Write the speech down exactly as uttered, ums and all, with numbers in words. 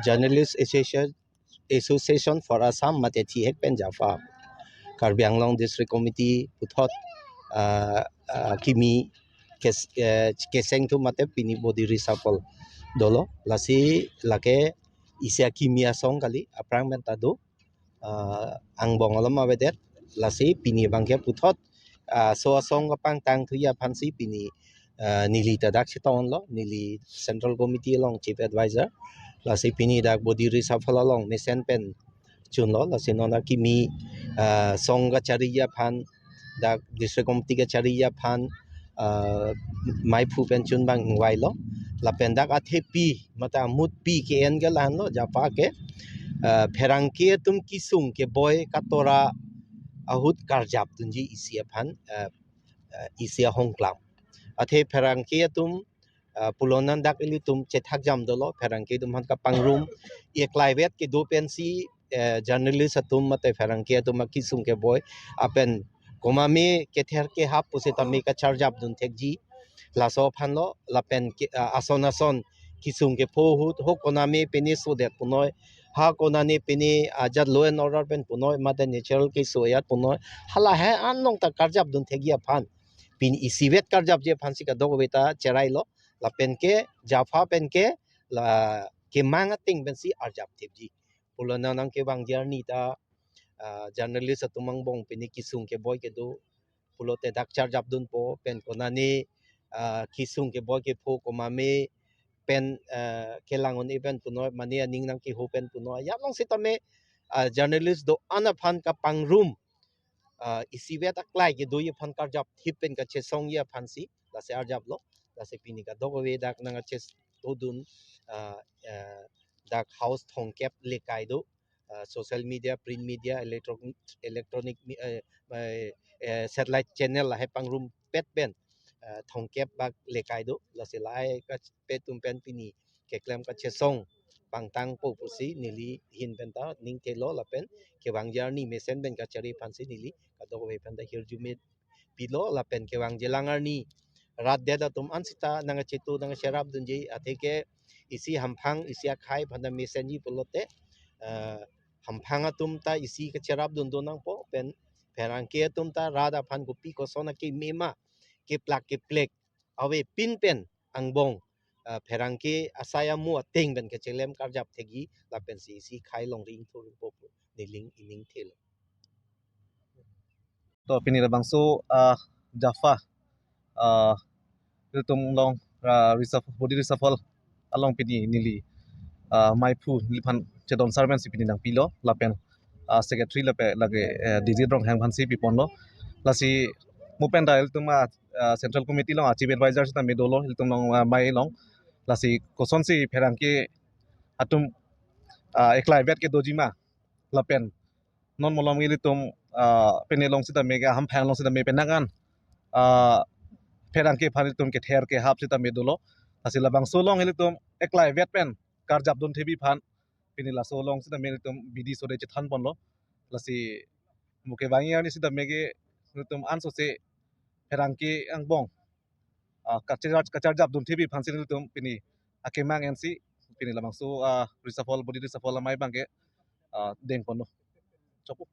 Journalist Association, Association for Assam mate thihek pen JAFA, Karbi Anglong District Committee puthot, ah, ah, kimi kes-, eh, keseng thu mate pini body reshuffle dolo. Lasi lake isi akimi asong kali, aphrang pen ta do, ah, angbong alom avedet. Lasi pini abangke puthot, ah, so asong kapangtang thuji aphansi pini, ah, neli ta dak chetonglo, neli Central Committee along Chief Advisor. Lasi pini dak body reshuffle along mesen pen chunlo, lasi non akimi, ah, song kachariji aphan, dak District Committee kachariji aphan, ah, maiphu pen chun abang ingvailo. Lapen dak athepi mate amutpi ke-en ke lahenlo, JAFA ke, ah, pherangke atum kesung keboi katora ahut karjapdunji isi aphan, ah, ah, isi ahongklam. Athe pherangke atum, ah, pulonan dak ilitum chethak jam dolo, pherangke atum aphan kapangrum, eklaivet kedo pensi, eh, journalist atum mate pherangke atum akesung keboi apen komame kether kehap pusitame kacharjapdun thekji. Laso aphanlo, lapen ke, ah, ason ason kesung kepho ahut ho koname pine sodet punoi, ha konane pine ajat law and order pen punoi, mate natural case so ajat punoi, hala he anlong ta karjapdun thekji aphan, pini isivet karjapji aphansi kadokave ta cherailo. Lapen ke JAFA pen ke la kemang ateng pensi arjap thepji. Pulo nang nangkevangji arni ta, ah, journalist atum angbong pini kesung keboi kedo pulote dak charjapdunpo, pen konane, ah, kesung keboi kepho komame pen, ah, kelang un-e pen punoi, mane aning nangkeho pen punoi. Ajat along sitame, ah, journalist do-an aphan kapangrum, ah, isivet aklai kedoji aphan karjap thip pen kachesongji aphansi lasi arjaplo. Lasi pini kadokave dak nangkachesongdun, ah, ah, dak house thomkep lekai do, ah, social media, print media, electron-, electronic mi-, eh, eh, eh, satellite channel lahai pangrumpet pen, ah, thomkep bak lekai do. Lasi lahai kapet atum pen pini keklem kachesong pangtangpo pusi neli ahin pen ta ning thelo, lapen kevangji arni mesen pen kachari aphansi neli kadokave pen ta hirjume pilo. Lapen kevangjilang arni rat det atum ansita nangkachetu nangkacherapdunji, atheke isi hamphang isi akhei aphan ta mesenji pulote, eh, hamphang atum ta isi kacherapdun do nangpo, pen pherangke atum ta rat aphan kopi koson akeme ma keplak keplek avepin pen angbong, ah, pherangke asai amu ateng pen kachelem karjap thekji, lapensi isi khei longri ingthur po pu neli ining thelo. To pini labangso, ah, JAFA, ah, ilitum along, ah, reshuffle, body reshuffle along pini neli, ah, maiphu neliphan chedon sar pensi pini nangpilo, lapen, ah, secretary lapen lake, eh, Digit Ronghang aphansi piponlo. Lasi mo pen ta ilitum, ah, ah, Central Committee along, ah, Chief Advisor sitame dolo, ilitum along, ah, mai along. Lasi kosonsi pherangke atum, ah, eklaivet kedoji ma, lapen non malom ilitum, ah, pine along sitame ke hamphang along sitame penang an, ah, pherangke aphan ilitum kether kehap sitame dolo. Lasi labangso along ilitum eklaivet pen karjapdun thepji aphan pini laso along sitame ilitum bidi sode chethanponlo. Lasi mo kevangji arni sitame ke ilitum ansose pherangke angbong, ah, kachar-, kacharjapdun thepji aphansi ilitum pini akemang ensi pini labangso, ah, reshuffle, body reshuffle amei abangke, ah, dengponlo. Chokpo.